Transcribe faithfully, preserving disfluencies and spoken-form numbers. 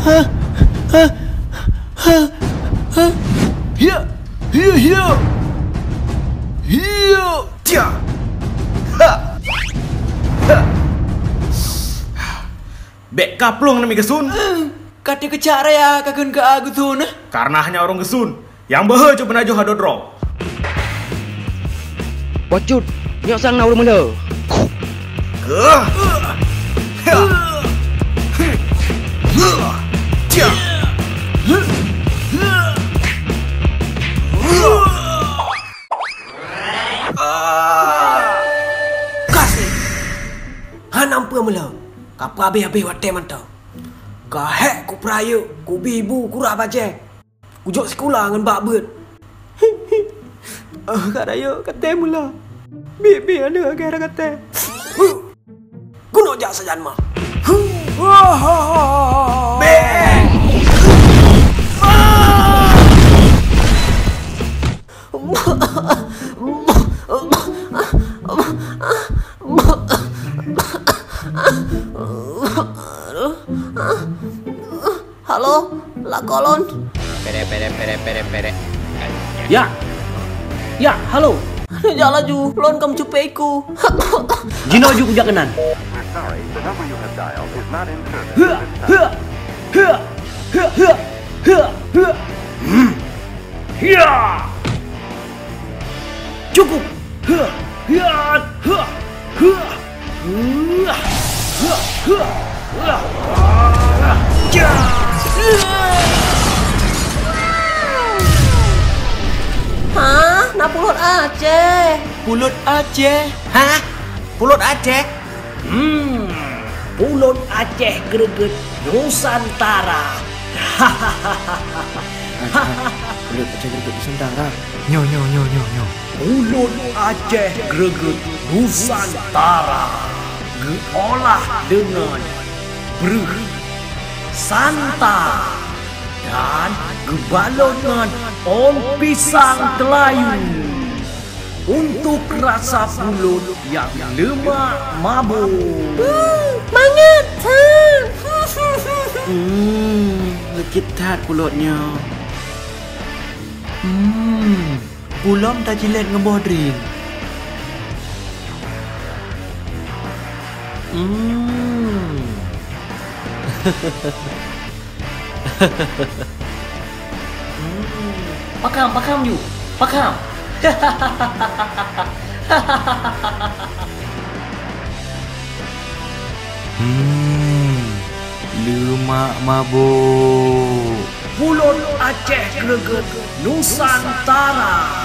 Hiya! Hiya, hiya! Hiya! Tia! Ha! Ha! Bèk ka plueng nami geusun. Ka teuh keucak raya ka kheun keu a geusun. Karena hanya ureueng geusun nyang beuhe cok peunajoh hadot droe. Bacut, nyoe sang na ureueng meuleu. Kasih. Hana peue meuleu. Ka peuhabéh-habéh watèe mantong. Ka hék kupeurayeuk, kubi bu, kurah bajèe. Kujok sikula ngon bak beuet. Ah, ka rayeuk katèe mula. Biet-biet aneuk agèe rangkatai. Keunoe jak sajan ma. Bèk! Halo, lakoe lôn. Pere, pere, pere, pere, pere. Ya. Ya, halo. Neujak laju, lôn ka meucupet iku. Jinoe ju kujak keunan. We're sorry, the number you have dialed is not in service at this time. Hua, hua, hua, hua, hua, hua, hua. Hmm. Hiya! Cukup! Hua! Hiya! Hua! Hua! Hua! Hua! Hua! Hua! Ja! Hah? Na pulot Aceh? Pulot Aceh? Hah? Pulot Aceh? Hmm, pulot Aceh greget Nusantara. Hahaha. Pulot Aceh greget Nusantara. Nyo, nyo, nyo, nyo, nyo. Pulot Aceh greget Nusantara geuolah deungon breuh, santan, dan geubalot ngon ôn pisang teulayu. Untuk rasa pulot nyang leumak mabök. Hmm, mangat that. Hmm, leukit that pulot nyoe. Hmm, ulôn tajilét ngon boh drien. Hmm. Hmm. Pakam, pakam ju. Pakam. Hmm. Leumak mabök. Pulot Aceh greget Nusantara.